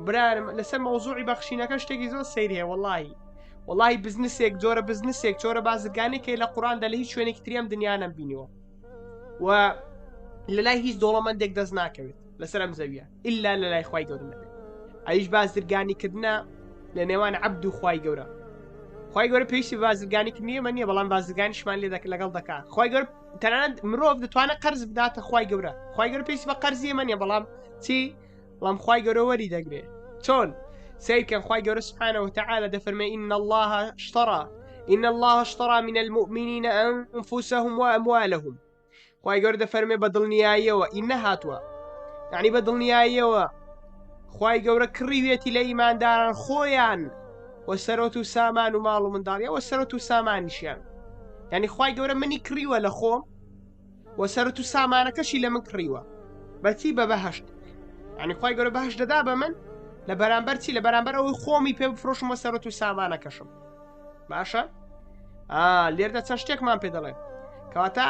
برارم لەسەر مەوزوعی بەخشینەکە شتێکی زۆر سەیر هەیە وەڵاهی وەڵاهی بزنسێک جۆرە بزنسێک جۆرە بازرگانێک هەیە لە قورئاندا لە هیچ شوێنێکی تری ئەم دنیا نەمبینیوە و لە لای هیچ دەوڵەمەندێک دەست ناکەوێت لەسەر ئەم زەویە ئللا لە لای خوای گەورە نەبێت ئەویش بازرگانی کردنە لە نێوان عەبد و خوای گەورە خوای گەورە پێویستی بە بازرگانی کردنی ئێمە نییە بەڵام بازرگانیشمان لێ دەک لەگەڵ دەکا خوای گەورە تەنانەت مرۆڤ دەتوانێت قەرز بداتە خوای گەورە خوای گەورە پێویستی بە قەرزی ئێمە نییە بەڵام چی بەڵام خوای گەورە وەری دەگرێ چۆن سەیرکەن خوای گەورە سبحانه وتعالى دەفەرمێ إن الله اشترى إن الله اشترى من المؤمنين أنفسهم وأموالهم خوای گەورە دەفەرمێ بە دڵنیاییەوە ئینە هاتووە یعنی بە دڵنیاییەوە خوای گەورە کڕیوێتی لە ئیمانداران خۆیان و سەرۆت و سامان و ماڵ و منداڵیە وە سەرۆت و سامانیشیان یعنی خوای گەورە منی کڕیوە لە خۆم و سەرت و سامانەکەشی لە من کڕیوە بەچی بە بەهشت ینی خی گەورە بەهشت دەدا بە من لە بەرامبەر چی لە بەرامبەر ئەوەی خۆمی پێ بفرۆشم وە سەرت و سامانەکەشم باشە لێردا چەند شتێکمان پێ دەڵێن کەواتە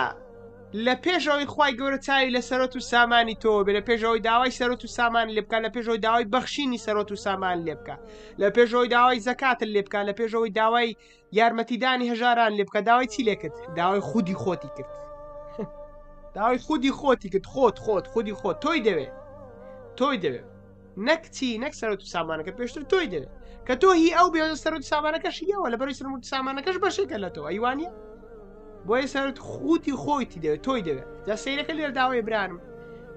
لە پێشەوەی خی گەورە چاوی لە سەرۆت و سامانی تۆ بێ لە پێشەوەی داوای سەرۆت و سامان لێ بکە لە پێشەوەی داوای بەخشینی سەرۆت و سامان لێ بکە لە پێشەوەی داوای زەکاتت لێ بکە لە پێشەوەی داوای یارمەتیدانی هەژاران لێ بکە داوای چی لێ کرد داوای خودی خۆتی کرد داوای خودی خۆتی کرد خۆت خۆت خودی خۆت تۆی دەوێ تۆی دەوێ نەک چی نەک سەرۆت و سامانەکە پێشتر تۆی دەوێت کە تۆ هی ئەو بێ سەرۆت سامانەکەش یەوە لە بەرەی سەرۆت سامانەکەش بەشێکە لە تۆ ئەیوانە بۆیە سەرۆت خوتی خۆیتی دەوێت تۆی دەوێت جا سەیرەکە لێر داوای برانم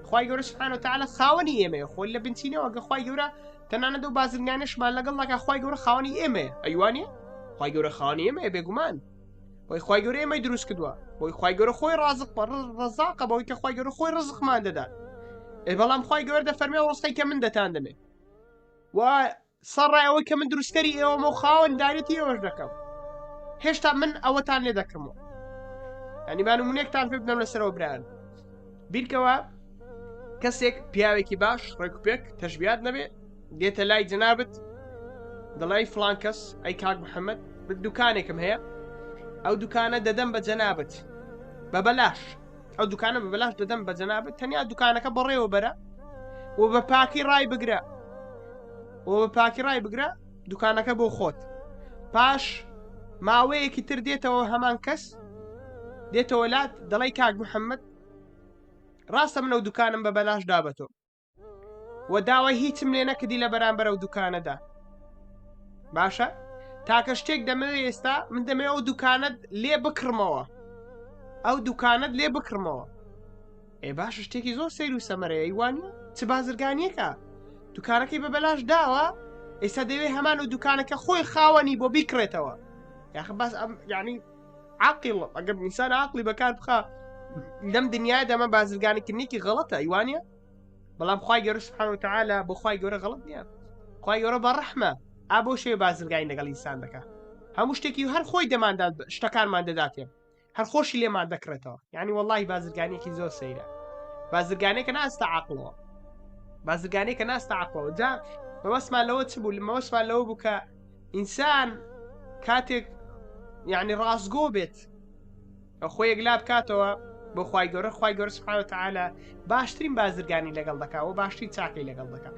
خوای گەورە سبحانه وتعالی خاوەنی ئێمەیە خۆی لە بنچینەوە گە خوای گەورە تەنانەت ئەو بازرگانەشمان لەگەڵ ناکا خوای گەورە خاوەنی ئێمەیە ئەیوانە خوای گەورە خاوەنی ئێمەیە بێگومان بۆی خوای گەورە ئێمەی دروست کردووە بۆی خوای گەورە خۆی ڕازق ڕەزاقە بەوەی کە خوای گەورە خۆی ڕزقمان دەدات ئێ بەڵام خوای گەورە دەفەرمێ ئەو ڕزقەی کە من دەتان دەمێ و سەرڕای ئەوەی کە من دروستکەری ئێوەمە و خاوەن دارێتی ئێوەش دەکەم هێشتا من ئەوەتان لێ دەکەمەوە ینی با نمونێکتان پێ بدەم لەسەرەوە برایان بیرکەوە کەسێک پیاوێکی باش ڕێکوپێک تەشبیات نەبێ دێتە لای جەنابت دەڵی فلان کەس ئەی کاک محەممەد من دوکانێکم هەیە ئەو دوکانە دەدەم بە جەنابت بە بەلاش ئەو دوکانە بە بەلاش دەدەم بە جەنابت تەنیا دوکانەکە بەڕێوە بەرە و بە پاکی ڕای بگرە و بە پاکی ڕای بگرە دوکانەکە بۆ خۆت پاش ماوەیەکی تر دێتەوە هەمان کەس دێتەوە لات دەڵی کاک محەممەد ڕاستە من ئەو دوکانم بە بەلاش دا بە تۆ و داوای هیچم لێ نەکردی لە بەرامبەر ئەو دوکانەدا باشە تاکە شتێک دەمەوێت ئێستا من دەمەوێت ئەو دوکانت لێ بکڕمەوە ئەو دوکانت لێ بکڕمەوە ئێ باشە شتێکی زۆر سەیر و سەمەرەیە ئیوانە چ بازرگانیەکە دوکانەکەی بە بەلاش داوە ئێستا دەوێت هەمان و دوکانەکە خۆی خاوەنی بۆ بیکڕێتەوە یاخە باس ئەم یعنی عقل ئەگەر ئینسان عقلی بەکار بخا لەم دنیای دەمە بازرگانی کردنێکی غەڵەتە ئیوانە بەڵام خوای گەورە سبحانه وتعالى بۆ خوای گەورە غەڵەت نییە خوای گەورە بە ڕەحمە ئا بۆ شێوە بازرگانی لەگەڵ ئینسان دەکا هەموو شتێکی هەر خۆی دەماندات شتەکانمان دەداتێ هەر خۆشی لێمان دەکڕێتەوە یعنی وەڵی بازرگانیەکی زۆر سەیرە بازرگانێکە ناستە عقلەوە بازرگانێکە ناستە عقلەوە جا مەبەستمان لەوە چ بوو مەبەستمان لەوە بوو کە ئینسان کاتێک یعنی ڕاستگۆ بێت خۆی یەکلا بکاتەوە بۆ خوای گەورە خوای گەورە سبحانه وتعالی باشترین بازرگانی لەگەڵ دەکا و باشترین چاکەی لەگەڵ دەکا.